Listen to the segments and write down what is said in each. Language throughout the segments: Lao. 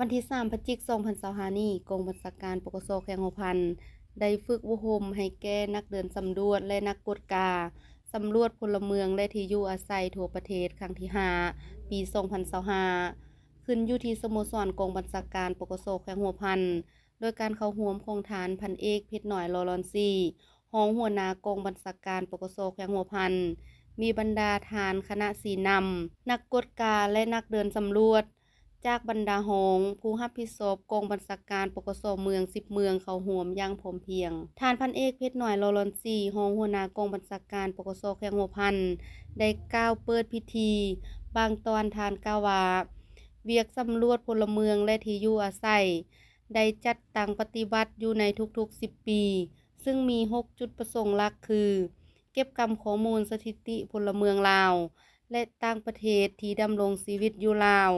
ວັນທີສາມ ພະຈິກ ສອງພັນຊາວຫ້ານີ້, ກອງບັນຊາການ ປກສ ແຂວງຫົວພັນ ໄດ້ຝຶກອົບຮົມໃຫ້ແກ່ນັກເດີນສຳຫຼວດ ແລະ ນັກກວດກາ ສຳຫຼວດພົນລະເມືອງ ແລະ ທີ່ຢູ່ອາໄສທົ່ວປະເທດ ຄັ້ງທີຫ້າ ປີສອງພັນຊາວຫ້າ ຂຶ້ນຢູ່ທີ່ສະໂມສອນກອງບັນຊາການ ປກສ ແຂວງຫົວພັນ ໂດຍການເຂົ້າຮ່ວມຂອງທ່ານ ພັນເອກ ເພັດນ້ອຍ ຫຼໍ່ຫຼອນສີ ຮອງຫົວໜ້າກອງບັນຊາການ ປກສ ແຂວງຫົວພັນ, ມີບັນດາທ່ານຄະນະຊີ້ນຳ, ນັກກວດກາ ແລະ ນັກເດີນສຳຫຼວດ ຈາກບັນດາຮອງຜູ້ຮັບຜິດຊອບກອງບັນຊາການ ປກສ ເມືອງ ສິບເມືອງ ເຂົ້າຮ່ວມຢ່າງພ້ອມພຽງ. ທ່ານ ພັນເອກ ເພັດນ້ອຍ ຫຼໍ່ຫຼອນສີ ຮອງຫົວໜ້າກອງບັນຊາການ ປກສ ແຂວງຫົວພັນ ໄດ້ກ່າວເປີດພິທີ. ບາງຕອນທ່ານກ່າວວ່າ ວຽກສຳຫຼວດພົນລະເມືອງ ແລະ ທີ່ຢູ່ອາໄສ ໄດ້ຈັດຕັ້ງປະຕິບັດຢູ່ໃນທຸກໆສິບປີ, ຊຶ່ງມີຫົກຈຸດປະສົງຫຼັກຄື ເກັບກຳຂໍ້ມູນສະຖິຕິພົນລະເມືອງລາວ ແລະ ຕ່າງປະເທດທີ່ດຳລົງຊີວິດຢູ່ລາວ,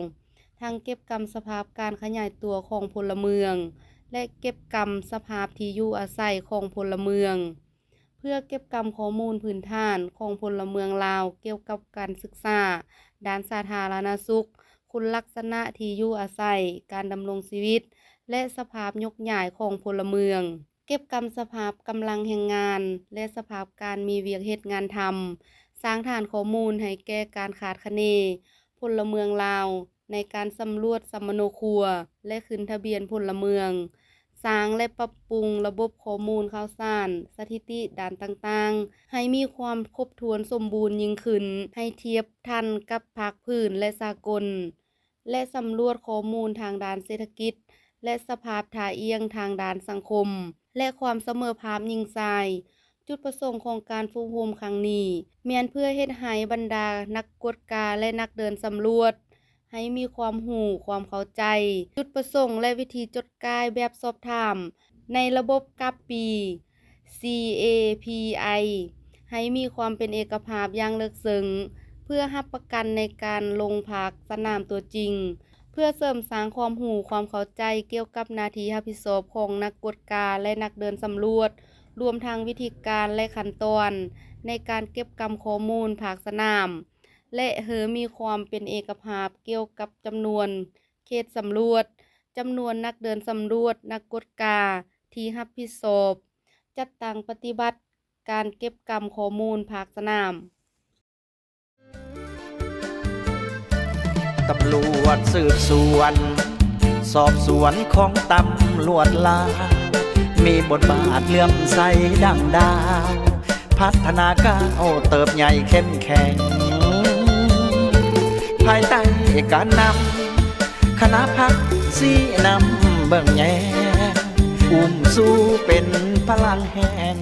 ທັງເກັບກຳສະພາບການຂະຫຍາຍຕົວຂອງພົນລະເມືອງ ແລະ ເກັບກຳສະພາບທີ່ຢູ່ອາໄສຂອງພົນລະເມືອງ. ເພື່ອເກັບກຳຂໍ້ມູນພື້ນຖານຂອງພົນລະເມືອງລາວກ່ຽວກັບການສຶກສາ, ດ້ານສາທາລະນະສຸກ, ຄຸນລັກສະນະທີ່ຢູ່ອາໄສ, ການດຳລົງຊີວິດ ແລະ ສະພາບຍົກຍ້າຍຂອງພົນລະເມືອງ, ເກັບກຳສະພາບກຳລັງແຮງງານ ແລະ ສະພາບການມີວຽກເຮັດງານທຳ, ສ້າງຖານຂໍ້ມູນໃຫ້ແກ່ການຄາດຄະເນພົນລະເມືອງລາວ ໃນການສຳຫຼວດສຳມະໂນຄົວ ແລະ ຂຶ້ນທະບຽນພົນລະເມືອງ, ສ້າງ ແລະ ປັບປຸງລະບົບຂໍ້ມູນຂ່າວສານ, ສະຖິຕິດ້ານຕ່າງໆ ໃຫ້ມີຄວາມຄົບຖ້ວນສົມບູນຍິ່ງຂຶ້ນ, ໃຫ້ທຽບທັນກັບພາກພື້ນ ແລະ ສາກົນ, ແລະ ສຳຫຼວດຂໍ້ມູນທາງດ້ານເສດຖະກິດ ແລະ ສະພາບທ່າອ່ຽງທາງດ້ານສັງຄົມ ແລະ ຄວາມສະເໝີພາບຍິງຊາຍ. ຈຸດປະສົງຂອງການຝຶກອົບຮົມຄັ້ງນີ້ ແມ່ນເພື່ອເຮັດໃຫ້ບັນດານັກກວດກາ ແລະ ນັກເດີນສຳຫຼວດ ໃຫ້ມີຄວາມຮູ້ຄວາມເຂົ້າໃຈ. ຈຸດປະສົງ ແລະ ວິທີຈົດກ່າຍແບບສອບຖາມໃນລະບົບກັບປີ CAPI ໃຫ້ມີຄວາມເປັນເອກະພາບຢ່າງເລິກເຊິ່ງ, ເພື່ອຮັບປະກັນໃນການລົງພາກສະໜາມຕົວຈິງ, ເພື່ອເສີມສ້າງຄວາມຮູ້ຄວາມເຂົ້າໃຈກ່ຽວກັບໜ້າທີ່ຮັບຜິດຊອບຂອງນັກກວດກາ ແລະ ນັກເດີນສຳຫຼວດ, ລວມທັງວິທີການ ແລະ ຂັ້ນຕອນໃນການເກັບກຳຂໍ້ມູນພາກສະໜາມ ແລະ ເຮີມີຄວາມເປັນເອກະພາບກ່ຽວກັບຈຳນວນເຂດສຳຫຼວດ, ຈຳນວນນັກເດີນສຳຫຼວດ, ນັກກວດກາທີ່ຮັບຜິດຊອບ, ຈັດຕັ້ງປະຕິບັດການເກັບກຳຂໍ້ມູນພາກສະໜາມ. ຕຳຫຼວດສືບສວນ ສອບສວນຂອງຕຳຫຼວດລາວ ມີບົດບາດເຫຼື້ອມໃສດັ່ງດາວ ພັດທະນາກ້າວເຕີບໃຫຍ່ເຂັ້ມແຂງ ພາຍໃຕ້ການນຳຄະນະພັກຊີ້ນຳເບິ່ງແຍງ ອຸ້ມຊູເປັນພະລັງແຮງ